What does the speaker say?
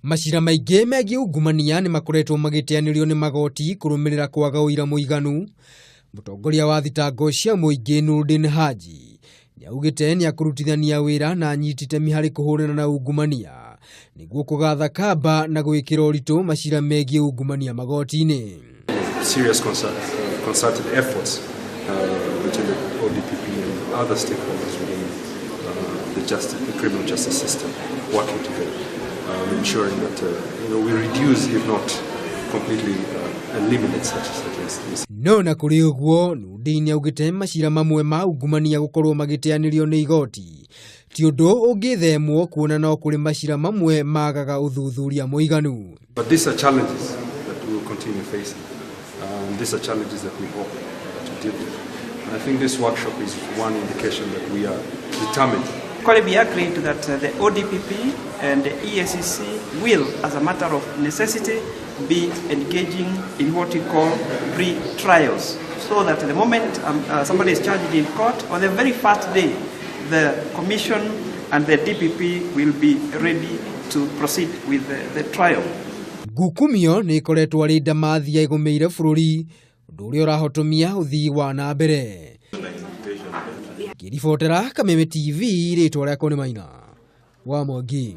Macira maingĩ megiĩ ungumania nĩ makoretwo magĩteanĩrio nĩ magoti kũrũmĩrĩra kwaga ũira mũiganu. Mũtongoria wa thitango cia mũingĩ Nurdin Haji nĩaugĩte nĩakũrutithania wĩra na anyiti itemi harĩ kũhũrana na ungumania nĩguo kũgatha kamba na gwĩkĩra ũritũ macira megiĩ ungumania magoti-inĩ. Serious concerted efforts between the ODPP and other stakeholders within the criminal justice system, working together, ensuring that we reduce, if not completely eliminate such instances. No na kũrĩ ũguo, Nurdin augĩte macira mamwe ma ungumania gũkorwo magĩteanĩrio nĩ igoti ti ũndũ ũngĩthemwo kuona no kũrĩ macira mamwe magaga ũthuthuria mũiganu. But these are challenges that we will continue facing. These are challenges that we hope to deal with. And I think this workshop is one indication that we are determined. Equally, we agreed that the ODPP and the EACC will, as a matter of necessity, be engaging in what we call pre-trials, so that the moment somebody is charged in court, on the very first day, the Commission and the DPP will be ready to proceed with the trial. Ngukumio nĩ ĩkoretwo arĩ ndamathia ĩgũmĩire bũrũri, ũndũ ũrĩa ũrahotomia ũthii wa na mbere. Ngĩribotera Kameme TV, rĩtwa rĩakwa nĩ Maina wa Mwangi.